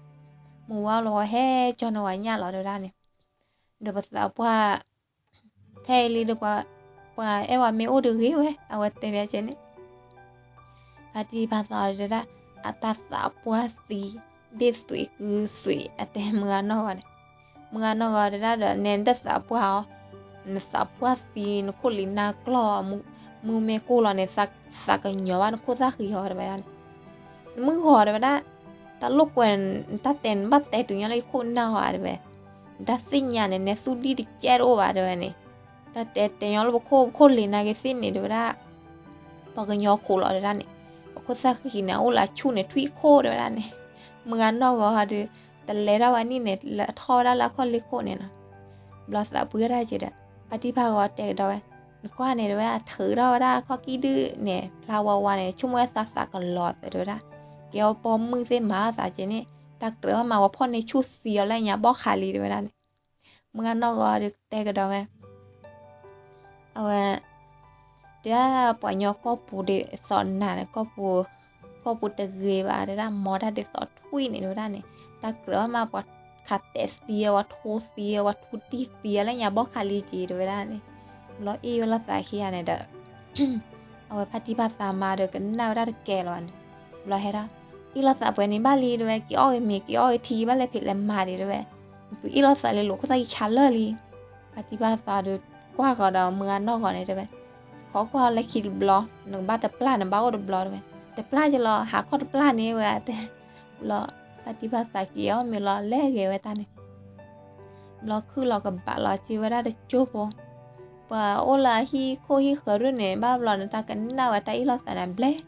မုၢ်ဝါလီၤဝဲဟဲကၠီန့ၢ်ဝဲညၣ်လီၤ တဲဝဲဒၣ်န့ၣ်, ဒီးပသးပှၢ် ထဲအံၤလံဒီး ပှၤအဲၣ်ဝဲမ့ၢ်အိၣ်တဂ့ၤဝဲ အဝဲတဲဘၣ်ကဲန့ၣ်, ဖါတံၢ်ဖါသးတဲဒၣ်, အတၢ်သးပှၢ်သံ ဘ့ၣ်သွံးကုသွံး အတဲမုၢ်ဂၤနီၢ်ဂီၤန့ၣ်, မုၢ်ဂၤနီၢ်ဂီၤတဲဒၣ်ဒီး နဲနတသးပှၢ်အီၤ, နသးပှၢ်သံ နခိၣ်လံၤနါကျီၢ် မုၢ်မ့ၢ်ကိၢ်လီၤန့ၣ် သးကညီၤဘၣ်နခိၣ်သၣ်ဃံအီၤ တဲဝဲဒၣ်န့ၣ်, နမုၢ်ဂီၤ တဲဝဲဒၣ်, တၢ်လိာ်ကွဲ နတၢ်တဲနဘၣ်တဲတုၤညီလၢယခိၣ်နၢ်အီၤ တဲဝဲ, နတၢ်သ့ၣ်ညါန့ၣ် နဲသူၣ်ဒံၣ်တကဲတအိၣ်ဘၣ် တဲဝဲန့ၣ်, တၢ်တဲတဲညီလၢပခိၣ် ပခိၣ်လံၤနါက့ၤသ့ၣ်န့ၣ် တဲဝဲဒၣ်, ပှၤကညီခိးလီၤ တဲဝဲဒၣ်န့ၣ်, ပခိၣ်သၣ်ဃံန့ၣ် အအိၣ်လၢအဆူၣ်န့ၣ် ထွံၣ်ခိၣ် တဲဝဲဒၣ်န့ၣ်, မုၢ်ဂၤနီၢ်ဂီၤဒီး တလဲၤထီၣ်ဝဲနံၣ်န့ၣ် လၢအထီၣ်ဝဲဒၣ်လၢအခီၣ်လ့ၢ်ခိၣ်န့ၣ်နီၤ, ဘျီသးပှၢ်တၢ်က့ၤဒီး ဖါတံၢ်ဖါဂီၤတဲကဒီးဝဲ, နကွၢ်န့ၣ် တဲဝဲဒၣ် ထုးထီၣ်ဝဲဒၣ်အခီၣ်ကံၢ်ဒုၣ်န့ၣ် ဖျါဝါဝါန့ၣ် ဆိကမိၣ်ဝဲသးသးကလီၤသး တဲဝဲဒၣ်, ကဲအီၤပိာ်မုၣ်သ့ၣ်မၤအသးကဲန့ၣ် တၢ်ကြၢးဘၣ်မၤ ပှၤဖီၣ်န့ၢ်ဆူၣ်သံအီၤလၢညါဘီၣ်ခါလံ တဲဝဲဒၣ်န့ၣ်, မုၢ်ဂၤနီၢ်ဂီၤဒီးတဲကဒီးဝဲ အဝဲ တဲဒၣ်ပှၤကညီကီၢ်ပူၤဒ်သိးနၤန့ၣ် ကီၢ်ပူၤ ကီၢ်ပူၤတဂ့ၤဘၣ် တဲဒၣ် မီတၢ်ဒ်သိးထွံၣ်န့ၣ် တဲဝဲဒၣ်န့ၣ်, တၢ်ကြၢးဘၣ်မၤ ပှၤခးတဲာ်သံ ပှၤထိသံ ပှၤထူတံၢ်သံလၢညါဘီၣ်ခါလံက့ၤ တဲဝဲဒၣ်န့ၣ်, ဘျီအ့ၣ်ဝဲလိာ်သးခံဂၤန့ၣ်ဒီး အဝဲဖါတံၢ်ဖါသးမါဒီးကနၣ်ဝဲဒၣ်တကဲလီၤန့ၣ်, ဘျီဟဲဒၣ် အ့ၣ်လိာ်သးပှဲၤန့ၣ်ဘၣ်လံ တဲဝဲ, က့ၤအီၣ်ဂ့ၤမ့ၤ က့ၤအီၣ်ဂ့ၤထံ ဘၣ်လဲၤဖံးလဲၤမၤဒံး တဲဝဲ, နသုအ့ၣ်လိာ်သးလၢလိာ်ခိၣ်သၣ်ယဆါလၢာ်လံ, ဖါတံၢ်ဖါသးဒီးကွၢ်ဃီၤဒီးမုၢ်ဂၤနီၢ်ဂီၤန့ၣ် တဲဝဲ, ခိးကွၢ်လၢခံတဘျီ, နကဘၣ်တပျၢ် နဘၣ်အိၣ်တဘျီ တဲဝဲ, တပျၢ်ကလီၤ ဟးခီၣ်တပျၢ်န့ၣ်ဝဲတဲ, ဘျီ ဖါတံၢ်ဖါသးက့ၤအီၣ်မ့ၤလီၤ လဲၤဂဲၤဝဲတၢ်န့ၣ် ဘျီခုၣ်လီၤကဘၣ်လီၤက့ၤဝဲဒၣ်တကၠိဖိ, ပှၤအိၣ်လၢအဟံၣ်ခိၣ်ဟံၣ်ဃၢၤဒိၣ်န့ၣ် ဘၣ်ဘျီနတၢ်ကနၣ်ဝဲတၢ်အ့ၣ်လိာ်သးန့ၣ်ဘျဲၣ်,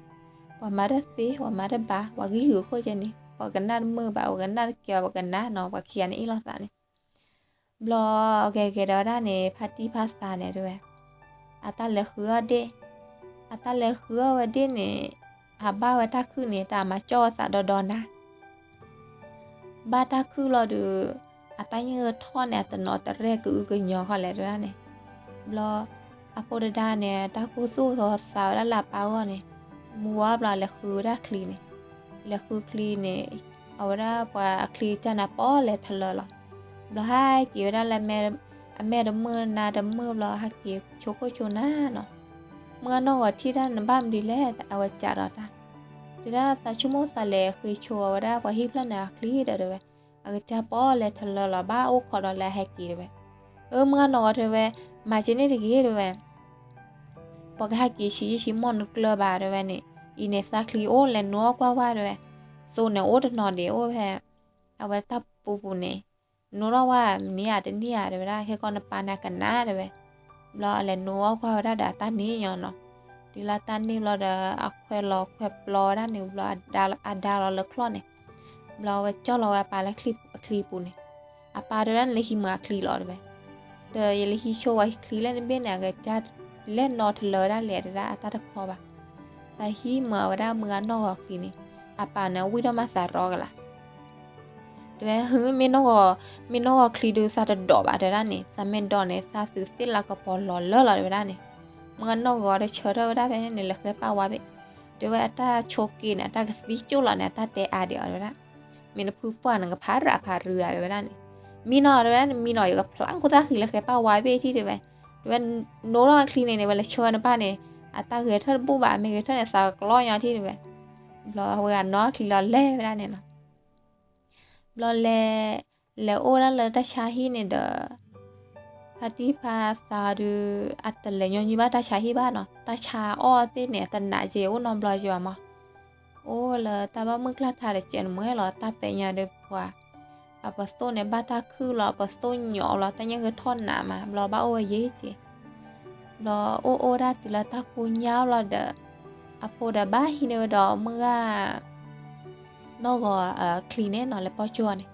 ပှၤမၤတၢ်သ့ ပှၤမၤတၢ်ဘၣ် ပှၤဂံၢ်ဂုာ်ခိၣ်ကဲန့ၣ် ပှၤကနၣ်တမုာ်ဘၣ် ပှၤကနၣ်တကဲ ပှၤကနၣ်နီၤ ပှၤခံဂၤန့ၣ်အ့ၣ်လိာ်သးန့ၣ် ဘျီဂဲၤဂဲၤဒီးဝဲဒၣ်န့ၣ် ဖါတံၢ်ဖါသးန့ၣ်တဲဝဲ, အတၢ်လဲၤဃုအီၣ်ဒ့ၣ်, အတၢ်လဲၤဃုအီၣ်ဝဲဒ့ၣ်န့ၣ်, အဘၣ်ဝဲတၢ်ခုၣ်န့ၣ် တၢ်မၤကၠီၣ်ဝဲသးဒီဒီနၤ ဘၣ်တၢ်ခုၣ်လီၤဒီး, အတၢ်ညၣ်ဂၢၢ်ထီၣ်န့ၣ် အတနီၤတရဲၣ်ကအုကညီၤဃီလဲၣ်တဲဝဲဒၣ်န့ၣ်, ဘျီ, အဖိတဒါန့ၣ် တၢ်ကူၣ်သူၣ်ဂီၤသးဝဲဒၣ်လၢအပၢ်အဂီၢ်န့ၣ်, မုၢ်ဝါဘျီလဲၤဃုဝဲဒၣ်ချံန့ၣ်, လဲၤဃုချံန့ၣ်, အဝဲဒၣ်ပှၤအချံကစၢ်န့ၣ်ပီၣ်လဲၤထလၢလီၤ, ဘျီဟဲက့ၤဝဲဒၣ်လၢ အမဲာ်တမုာ်နါတမုာ်ဘျီ ဟဲက့ၤဆိခိၣ်ဆိနါနီၤ, မုၢ်ဂၤနီၢ်ဂီၤထံၣ်တၢ်န့ၣ်ဘၣ်မနုၤလဲၣ် အဝဲကးဒီးတၢ်, တဲဒၣ်သးဆိကမိၣ်သးလဲၤဃ့ဆိဝဲဒၣ်ပှၤဟံၣ်ဖျၢၣ်န့ၣ်အချံဒီးတဲဝဲ, အကစၢ်ပီၣ်လဲၤထလၢလီၤ ဘၣ်အိၣ်ခိးဒီးလၢအဟဲက့ၤတဲဝဲ, အၢ မုၢ်ဂၤနီၢ်ဂီၤတဲဝဲ, မၤက့ၤန့ၣ်တဂ့ၤတဲဝဲ ပှၤကဟဲက့ၤဆံးယံာ်ဆံးမီၢ်နကျၢၤဘၣ်တဲဝဲန့ၣ်, အံၤန့ၣ်သးချံအိၣ်လဲၤနိအီၣ်ကွၢ်ဝဲတဲဝဲ, သိးန့ၣ်အိၣ်တနီၤဒံးအိၣ်ဖဲ, အဝဲတၢ်ပူၤပူၤန့ၣ်, နိထီၣ်ဝဲမနုၤဧါတနံၣ်ဧါတဲဝဲဒၣ် ခဲကီၢ်နပၢ်န့ၣ်ကနၣ်တဲဝဲ, ဘျီအလဲၤနိအီၣ်ကွၢ်ဝဲဒၣ်ဒီးအတၢ်န့ၣ်ညီနီၤ, တုၤလၢတၢ်န့ၣ်ဘျီဒီး အခွဲးလီၤခွဲးပျီဝဲဒၣ်န့ၣ် ဘျီအဒါလီၤလၢချီၣ်န့ၣ်, ဘျီအဝဲကၠီၣ်လီၤဝဲအပၢ်လၢအချံပူၤန့ၣ်, အပၢ်တဲဝဲဒၣ်နလဲၤဟံးမၤအချံလီၤတဲဝဲ, ဒီးယလဲၤဟံးဆိဝဲချံလၢနဘ့ၣ်န့ၣ် အကစၢ်လဲၤနီၢ်ထလၢဝဲဒၣ်လဲၣ်တဲဒၣ်အတၢ်တခီဘၣ်, သးဟံးမၤဝဲဒၣ်မုၢ်ဂၤနီၢ်ဂီၤချံန့ၣ်, အပၢ်န့ၣ်ဝံၣ်ထီၣ်မးသးရီကလာ် တဲဝဲ မ့ၢ်နီၢ်ဂီၤ, မ့ၢ်နီၢ်ဂီၤချံဒုးသးတဒိးဘၣ်တဲဒၣ်န့ၣ် သးမ့ၢ်ဒိးန့ၣ် သးသုးသ့ၣ်လၢကပီၤလီၤလၢလီၤတဲဝဲဒၣ်န့ၣ်, မုၢ်ဂၤနီၢ်ဂီၤဒီးဆၢထၢၣ်ဝဲဒၣ်ဖဲန့ၣ်န့ၣ် လဲၤဃဲပၢ်ဝါဘ့ၣ်, တဲဝဲအတၢ်ဆိးက့န့ၣ် အတၢ်ကသံကၠိၣ်လီၤန့ၣ် အတၢ်တဲအါဒံးအီၤတဲဝဲဒၣ်, မ့ၢ်နဖုပှၢ်န့ၣ် ကဖးရးဖးရူဧါတဲဝဲဒၣ်န့ၣ်, မံနီၤတဲဝဲဒၣ် မံနီၤ ယကဖျါခိၣ်သၣ်ဃံလၢဃဲပၢ်ဝါဘ့ၣ်ထံၣ်တဲဝဲ, တဲဝဲ နိထီၣ်ချံန့ၣ်န့ၣ် ဝဲလဲၤဆၢနပၢ်န့ၣ်, အတၢ်ဂဲၤထၢၣ်တဘူၣ်ဘၣ် မ့ၢ်ဂဲၤထၢၣ်န့ၣ် သးကကျီညီထံၣ်တဲဝဲ, ဘျီအဝဲဂၤနီၣ်ချံလီၤလဲၤဝဲဒၣ်န့ၣ်နီၤ ဘျီလဲၤ, လဲၤအိၣ်ဒၣ်လၢတၢ်ဆါဟံၣ်န့ၣ်ဒီး, ဖါတံၢ်ဖါသးဒုး, အတလဲၤညီနုၢ်ဘၣ်တၢ်ဆါဟံၣ်ဘၣ်နီၤ တၢ်ဆါအီၣ်သ့ၣ်န့ၣ် တနာ်က့ၤအိၣ်နီတဘျီက့ၤဘၣ်မး, အိၣ်လၢတၢ်ဘၣ်မုၢ်ကျါထါဒီး ကဲးနမှဲလီၤတၢ်ပဲာ်ညါဒီးပှၤ, အပသိၣ်န့ၣ် ဘၣ်တၢ်ခုၣ်လီၤ အပသိၣ်ညိးလီၤ တၢ်ညၣ်ဂ့ၤထီၣ်နးမး ဘျီဘၣ်အိၣ်ဝဲယဲက့ၤ, ဘျီအိၣ်အိၣ်ဒၣ်တုၤလၢတၢ်ကိၢ်ညါလီၤဒီး အဖိဒီးဘၣ်ဟံးန့ၢ်ဝဲဒီးမုၢ်ဂၤ နီၢ်ဂီၤချံန့ၣ်နီၤ လဲၤပိာ်ကၠိအီၤန့ၣ်,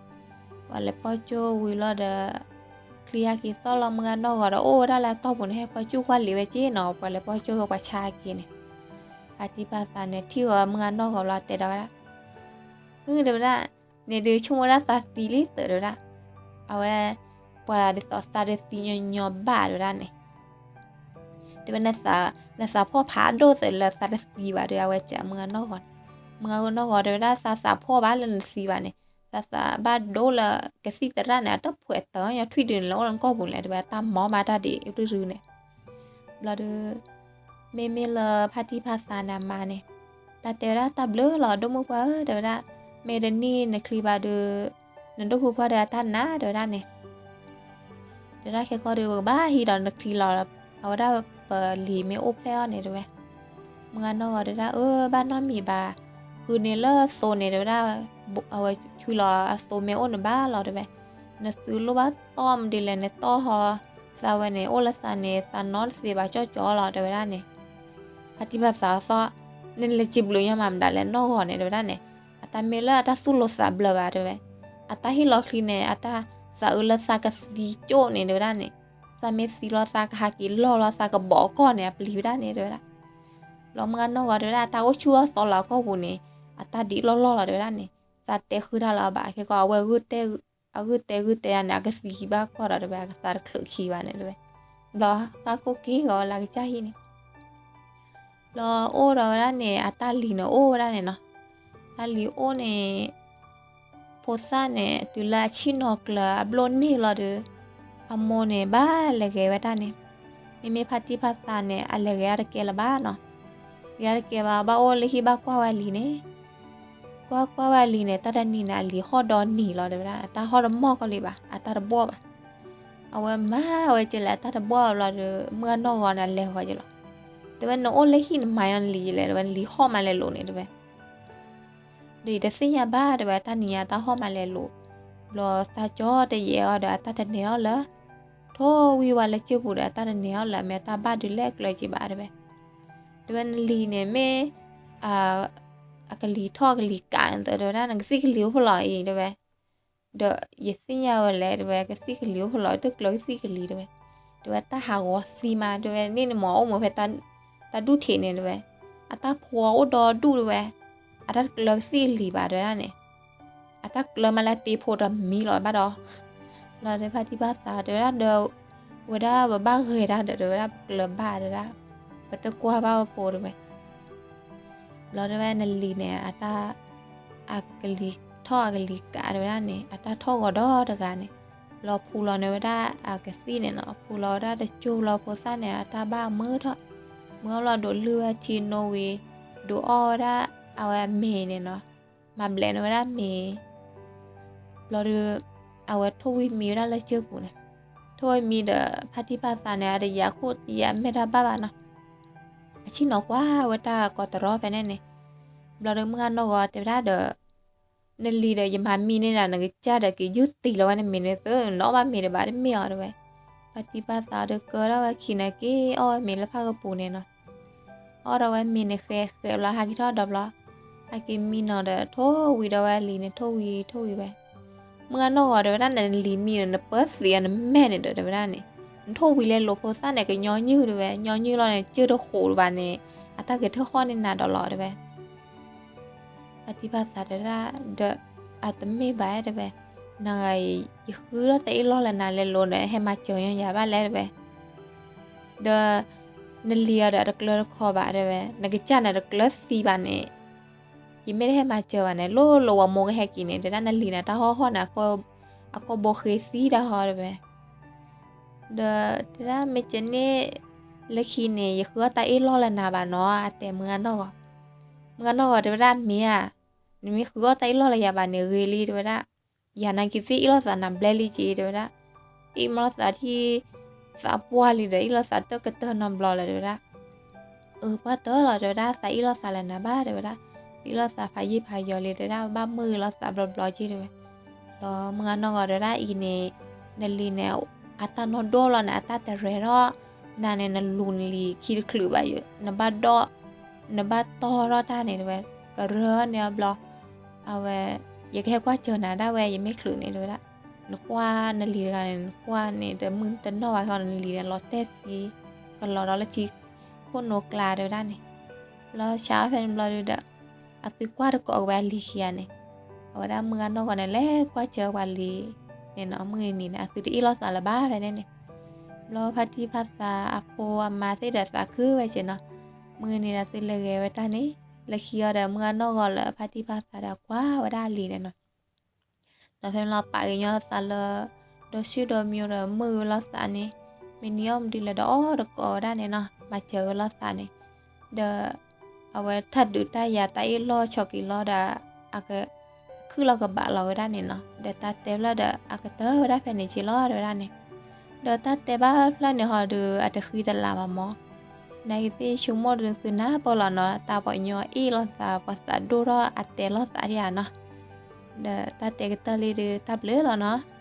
ပှၤလဲၤပိာ်ကၠိဝံၤလီၤဒီး ချံဟဲက့ၤသီၣ်လီၤ မုၢ်ဂၤနီၢ်ဂီၤဒီး အိၣ်ဝဲဒၣ်လၢအတီၢ်ပူၤန့ၣ် ဟဲကွၢ်ကူၣ်ကွၢ်လံာ်ဝဲက့ၤနီၤ ပှၤလဲၤပိာ်ကၠိဝဲပှၤဆါက့ၤန့ၣ်, ဖါတံၢ်ဖါသးန့ၣ် ထံၣ်ဃီၤမုၢ်ဂၤနီၢ်ဂီၤဘျီတဲဒီးဝဲဒၣ်, ဟု တဲဝဲဒၣ်, န့ၣ်ဒုးဆိကမိၣ်ဝဲဒၣ်သးသံလံသၢးတဲဝဲဒၣ်, အဝဲ ပှၤဒ်သိးသးဒုးသံညီညီဘၣ်တဲဝဲဒၣ်န့ၣ် တဲဝဲ နသးဖှီၣ်ဖးဒိၣ်သးလၢသးတသံဘၣ်ဒီး အဝဲစံးမုၢ်ဂၤနီၢ်ဂီၤန့ၣ်, မုၢ်ဂၤနီၢ်ဂီၤတဲဝဲဒၣ် သးသးဖှီၣ်ဘၣ်လၢနသံဘၣ်န့ၣ်, သးသးဘၣ်ဒိလၢကသံၣ်သရၣ်န့ၣ် အတဖှဲးတၢ်ညီထွံၣ်ဒုးန့ၣ်လၢအိၣ်လၢကီၢ်ပူၤလဲၣ် တဲဝဲတၢ်မၤဘၣ်တၢ်ဒ်အုၣ်ရုရုန့ၣ်, ဘျီဒီး မ့မ့ၢ်လၢဖါတံၢ်ဖါသးန့ၣ်အမါန့ၣ်, တၢ်တဲဝဲဒၣ်တၢ်ဘျုးလီၤ ဒိၣ်မုၣ်ပှၢ်ဧၢ တဲဝဲဒၣ်, မ့ၢ်တနံၣ်နချံဘၣ်ဒီး နဒိၣ်ဖိခွါဒီးအတၢ်နာ်တဲဝဲဒၣ်န့ၣ် တဲဝဲဒၣ်ခဲကီၢ်ဒီး ပကဘၣ်ဟံးဒီးနချံလီၤ, အဝဲဒၣ်ပလံၤမ့ၢ်အိၣ်ဖျဲၣ်အီၤန့ၣ်တဲဝဲ, မုၢ်ဂၤနီၢ်ဂီၤတဲဝဲဒၣ် အၢ ဘၣ်နီတမံၤဘၣ်, ဃုန့ၣ်လၢသိးန့ၣ်တဲဝဲဒၣ်, အဝဲဆူလီၤအသိးမ့ၢ်အိၣ်န့ၣ်ဘၣ်လီၤတဲဝဲ, နသုလိၣ်ဘၣ်တီၢ်မဒ်လဲၣ် နတီၢ်ဟီ, သးဝဲန့ၣ် အိၣ်လၢသးန့ၣ် သးနီတသ့ဘၣ်ကၠီကၠီလီၤတဲဝဲဒၣ်န့ၣ်, ဖါတံၢ်ဖါသးသီၣ်, နလဲၤစံးဘျုးညီမးမတၤလဲၣ် နီၢ်ဂီၤန့ၣ်တဲဝဲဒၣ်န့ၣ်, အတၢ်မ့ၢ်လၢအတၢ်သူၣ်လိၤသးဘျၢဘၣ်တဲဝဲ, အတၢ်ဟ့ၣ်လီၤချံန့ၣ် အတၢ်သးအုးလၢသးကသံကၠိၣ်န့ၣ်တဲဝဲဒၣ်န့ၣ်, သးမ့ၢ်သံလီၤသးကဟးက့ၤလီၢ်လီၤ သးကဘီးကီၢ်န့ၣ် အပျံၤဝဲဒၣ်န့ၣ်တဲဝဲဒၣ်, ဘျီမုၢ်ဂၤနီၢ်ဂီၤတဲဝဲဒၣ် အတၢ်အိၣ်ဆူၣ်အိၣ်သီလၢအကီၢ်ပူၤန့ၣ်, အတၢ်ဒ်လီၢ်လီၢ်လီၤတဲဝဲဒၣ်န့ၣ်, သးတဲဃုာ်တၢ်လၢအဘၣ် ခဲကီၢ်အဝဲ အဂုၢ်တဲဂုၢ်တဲယၤန့ၣ် အကသံဘၣ်ကီၢ်ဒီးတဲဝဲ အကသးတချုးခံဘၣ်န့ၣ်တဲဝဲ, ဘျီဃၣ်ခိၣ်က့ၤဂီၤဝဲလၢကစၢ်ဟံၣ်န့ၣ် ဘျီအိၣ်ဒီးဝဲဒၣ်န့ၣ် အတၢ်လံၤန့ၣ်အိၣ်ဝဲဒၣ်န့ၣ်နီၤ, တၢ်လံၤအိၣ်န့ၣ်, ဖိသၣ်န့ၣ် တုၤလၢအဆံၣ်နီၤကျၢၤအဘျီၣ်န့ၢ်လီၤဒီး, အမိၢ်န့ၣ် ဘၣ်လဲၤဂဲၤဝဲတၢ်န့ၣ်, မ့မ့ၢ်ဖါတံၢ်ဖါသးန့ၣ် အလဲၤဂဲၤအါတကဲလၢၤဘၣ်နီၤ, ဂဲၤအါတကဲဘၣ် ဘၣ်အိၣ်လၢဟံၣ်ဘၣ်ကွၢ်ဝဲအလံၤန့ၣ် ကွၢ်ကွၢ်ဝဲအလံၤန့ၣ် တၢ်တနံၤန့ၣ် အလံၤဟီၣ်ဒီနံၤလီၤတဲဝဲဒၣ် အတၢ်ဟီၣ်တမီၢ်ကီလံဘၣ် အတၢ်တဘှီၣ်ဘၣ်, အဝဲမၤဝဲကလဲၣ် အတၢ်တဘှီၣ်ဘျီဒီး မုၢ်ဂၤနီၢ်ဂီၤန့ၣ် အလဲၤဂီၤကလဲၣ်, တဲဝဲနအိၣ်လၢဟံၣ်နမၤညီနလံၤလဲၣ် တဲဝဲနလံၤဟီၣ်မးလဲၤလိၤန့ၣ်တဲဝဲ, ဒီးယတသ့ၣ်ညါဘၣ်တဲဝဲ တၢ်နံၤညါတၢ်ဟီၣ်မးလဲၤလိၤ, ဘျီသးကၠီတယဲၢ်အီၤဒီး အတၢ်တနဲၤအီၤလၢ, ထိၣ်ဝံၤဝဲလၢကၢၢ်ပူၤဒီး အတၢ်တနဲၤအီၤလၢ အမ့ၢ်တၢ်ဘၣ်ဒုးလဲၣ်ကျၢၤက့ၤဘၣ်တဲဝဲ, တဲဝဲနလံၤန့ၣ်မ့ၢ် အကလံၤထီၣ်ကလံၤကးန့ၣ် တဲဝဲဒၣ် နကသံၣ်ကလံၤအိၣ်ဖဲလဲၣ်အံၤတဲဝဲ, ဒီးယသ့ၣ်ညါဝဲလဲၣ်တဲဝဲ ကသံၣ်ကလံၤအိၣ်ဖဲလဲၣ် တကျၢၤကသံၣ်ကလံၤတဲဝဲ, တဲဝဲတၢ်ဟးဂီၤသံမး တဲဝဲန့ၣ်န့ၣ်မ့ၢ်အိၣ်မူဖဲ တၢ်ဒူၣ်ထံးန့ၣ်တဲဝဲ, အတၢ်ဖိအိၣ်ဒီဒူၣ်တဲဝဲ, အတၢ်တကျၢၤကသံၣ်ကလံၤဘၣ်တဲဝဲဒၣ်န့ၣ်, အတၢ်ကျၢၤမးလၢတ့ဖိတမံၤလီၤဘၣ်ဒီး, လီၤဒီးဖါတံၢ်ဖါသးတဲဝဲဒၣ်ဒီး, ဝဲဒၣ်ပဘၣ်ဂဲၤတၢ်ဒီး တဲဝဲဒၣ်ပကျၢၤဘၣ်တဲဝဲဒၣ်, ပတကွၢ်ဘၣ်ပဖိတဲဝဲ ဘျီတဲဝဲနလံၤန့ၣ် အတၢ်, အကလံၤထီၣ်အကလံၤကးတဲဝဲဒၣ်န့ၣ် အတၢ်ထီၣ်ဂီၤဒီတဂၤန့ၣ်, ဘျီဖူလီၤန့ၢ်ဝဲဒၣ်အကသံၣ်န့ၣ်နီၤ ဖူလီၤဝဲဒၣ်တကၠိဘျီဖိသၣ်န့ၣ် အတၢ်ဘၣ်မုာ်ထီၣ်, မုာ်အီၤဘျီဒိးလုၢ်ဝဲထံနိဝံၤ, ဒိးအီၣ်ဝဲဒၣ်အဝဲအမ့ၤန့ၣ်နီၤ, မၤဘျဲးန့ၢ်ဝဲဒၣ်မ့ၤ ဘျီဒီး, အဝဲထိၣ်ဝံၤမံဝဲဒၣ်လၢကၢၢ်ပူၤန့ၣ်, ထိၣ်ဝံၤမံဒီး ဖါတံၢ်ဖါသးန့ၣ် အတယာ်ခိၣ်တယာ်မဲာ်တၢ်ဘၣ်ဘၣ်နီၤ, အဆ့ၣ်နီၤကွၢ်ဝဲတၢ်ကိးတရီဖဲန့ၣ်န့ၣ်, ဘျီဒီးမုၢ်ဂၤနီၢ်ဂီၤတဲဝဲဒၣ်ဒီး, နလံၤဒီးယမၤမံန့ၢ်နၤ နကစၢ်ဒီးက့ၤယူၢ်တံၢ်လီၤဝဲနမ့ၤန့ၣ်သု နအီၣ်ဘၣ်မ့ၤတဘၣ်တမ့ၢ်အီၤတဲဝဲ, ဖါတံၢ်ဖါသးဒီးကၢထီၣ်ဝဲခံန့ၣ်က့ၤအီၣ်ဝဲမ့ၤလၢဖၣ်ကပူၤန့ၣ်နီၤ အီၣ်ဒီးဝဲမ့ၤန့ၣ်ဃဲးဃဲးဘျီ ဟးက့ၤထီၣ်ဒီးဘျီ, ဟဲက့ၤမံနီၤဒီး ထိၣ်ဝံၤဒီးဝဲလံၤန့ၣ် ထိၣ်ဝံၤထိၣ်ဝံၤဝဲ, မုၢ်ဂၤနီၢ်ဂီၤတဲဝဲဒၣ် နလံၤမံဒီး နပၢသံးအီၤနမဲာ်န့ၣ်ဒီး တဲဝဲဒၣ်န့ၣ်, နထိၣ်ဝံၤလဲၤလိာ်ဖိသၣ်န့ၣ် ကညီနုၢ်တဲဝဲ ညီနုၢ်လီၤန့ၣ် ကၢၢ်တဃိးတဘၣ်န့ၣ်, အတၢ်ကထုးဟီၣ်န့ၢ်နၤဒီးလီၤတဲဝဲ ဖါတံၢ်ဖါသးတဲဝဲဒၣ်, ဒီးအတမ့ၢ်ဘၣ်တဲဝဲ, နဂၤအံၤ ယဃုထီၣ်တၢ်အ့ၣ်လိာ်လၢနၤလဲၤလိာ်န့ၣ် ဟဲမၤစၢၤညီယၤဘၣ်လဲၣ်တဲဝဲ, ဒီး, နလံၤအီၤဒီးအတကျၢၤတခီဘၣ်တဲဝဲ, နကစၢ်န့ၣ်တကျၢၤသံဘၣ်န့ၣ်, ယမ့ၢ်တဟဲမၤစၢၤဘၣ်န့ၣ် လိၣ်လိၣ်ဝဲမိၢ်ကဟဲက့ၤန့ၣ် တဲဒၣ်နလံၤန့ၣ် တၢ်ဟီၣ်ဟီၣ်န့ၣ်, အကိာ်ဘိဃ့သံတၢ်ဟီၣ်တဲဝဲ ဒီးတဲဒၣ်မ့ၢ်ကန့ၣ်, လၢခံန့ၣ် ယဃုအီၣ်တၢ်အ့ၣ်လိာ်လၢနၤဘၣ်နီၤ အတဲမုၢ်ဂၤနီၢ်ဂီၤ, မုၢ်ဂၤနီၢ်ဂီၤတဲဝဲဒၣ်မ့ၢ်ဧါ, နမ့ၢ်ဃုအီၣ်တၢ်အ့ၣ်လိာ်လၢယၤဘၣ်န့ၣ်ဂ့ၤလံတဲဝဲဒၣ်, ယၤနာ်က့ၤသ့ၣ်အ့ၣ်လိာ်သးနၤဘျဲလံက့ၤတဲဝဲဒၣ်, အ့ၣ်မလိာ်သးထံၣ်, သးပှၢ်လံဒီးအ့ၣ်လိာ်သးတၢ်ကတၢၢ်နီတဘျီလၢၤတဲဝဲဒၣ် အၢ ပှၢ်တၢၢ်လီၤတဲဝဲဒၣ် သးအ့ၣ်လိာ်သးလၢနၤဘၣ်တဲဝဲဒၣ်, ပ့ၢ်လိာ်သးဖးယံာ်ဖးယီၤလံ တဲဝဲဒၣ် ဘၣ်မုာ်လိာ်သးဘျီဘျီက့ တဲဝဲ. ဒီးမုၢ်ဂၤနီၢ်ဂီၤတဲဝဲဒၣ် အံၤန့ၣ် နလံၤန့ၣ် အတၢ်နီၢ်ဒိၣ်လီၤန့ၣ် အတၢ်တရဲထီၣ်, နၤန့ၣ် နလူၤနလံၤခံတချုးဘၣ်, နဘၣ်ဒီၣ်, နဘၣ်တီၢ်ထီၣ်တၢ်န့ၣ် တဲဝဲ, ကရၢန့ၢ်အဘျီ, အဝဲ, ယကဟဲကွၢ်စၢၤနၤဒၣ်ဝဲ ယမ့ၢ်ချုးန့ၣ် တဲဝဲဒၣ်. နကွၢ်နလံၤတဂၤန့ၣ် နကွၢ်န့ၣ် တမုၢ်တနီၣ်ဘၣ်ဃီ နလံၤန့ၣ် လီၤတဲာ်သံ, ကလီၤဒီးလၢထံခိၣ်နိကျါ တဲဝဲဒၣ်န့ၣ်. ဘျီဆါအီၤဖဲန့ၣ်ဘျီဒုဒီး အသုကွၢ်တကိးဝဲအလံၤခံဂၤန့ၣ်, အဝဲဒၣ်မုၢ်ဂၤနီၢ်ဂီၤန့ၣ် လဲၤကွၢ်စၢၤပှၤလံၤန့ၣ်နီၤ, မုၢ်နံၤန့ၣ် အသုတအ့ၣ်လိာ်သးလၢၤဘၣ်ဖဲန့ၣ်န့ၣ်. ဘျီဖါတံၢ်ဖါသးအဖိအမါသ့ၣ်ဒီးသးခုဝဲက့နီၤ, မုၢ်နံၤဒီးသုလဲၤဂဲၤဝဲတၢ်န့ၣ်, လဲၤခံအီၤဒီးမုၢ်ဂၤနီၢ်ဂီၤလၢဖါတံၢ်ဖါသးဒီးကွၢ်ဝဲဒၣ်အလံၤန့ၣ်နီၤ. ဒီးဖဲန့ၣ်လီၤပာ်ကညီလိာ်သးလၢ ဒီးဆူဒီးမံၤဒီးမုာ်လိာ်သးန့ၣ်, မ့ၢ်နံၤအီၣ်မဒုလဲၣ်ဒီးအီၣ်တကိးဝဲဒၣ်န့ၣ်နီၤ, မၤစၢၤဝဲလိာ်သးန့ၣ်, ဒီး အဝဲထၢၣ်ဒုးတၢ်ယၤတၢ်အ့ၣ်လိာ်ဆိးက့ၤလီၤဒီး အခုၣ်လီၤကဘးလီၤဝဲဒၣ်န့ၣ်နီၤ, ဒီးတၢ်တဲဖျၢၣ်ဒီးအကတၢၢ်ဝဲဒၣ်ဖဲန့ၣ်က့လီၤ တဲဝဲဒၣ်န့ၣ်. ဒီးတၢ်တဲဘၣ်ဖျၢၣ်န့ၣ်ဟီဒီး အတဃံတလၤဘၣ်မၢ်. နာ်က့သ့ၣ်ဆိကမိၣ်ဒုးသုနၢ်ပၢၢ်လီၤနီၤ, တၢ်ပှၤကညီအ့ၣ်လိာ်သး ပှၤသးဒိၣ်ထီၣ်အတဲလိာ်သးဒံးဧါနီၤ. ဒီးတၢ်တဲကတၢၢ်လံဒုးတၢ်ဘျုးလီၤနီၤ.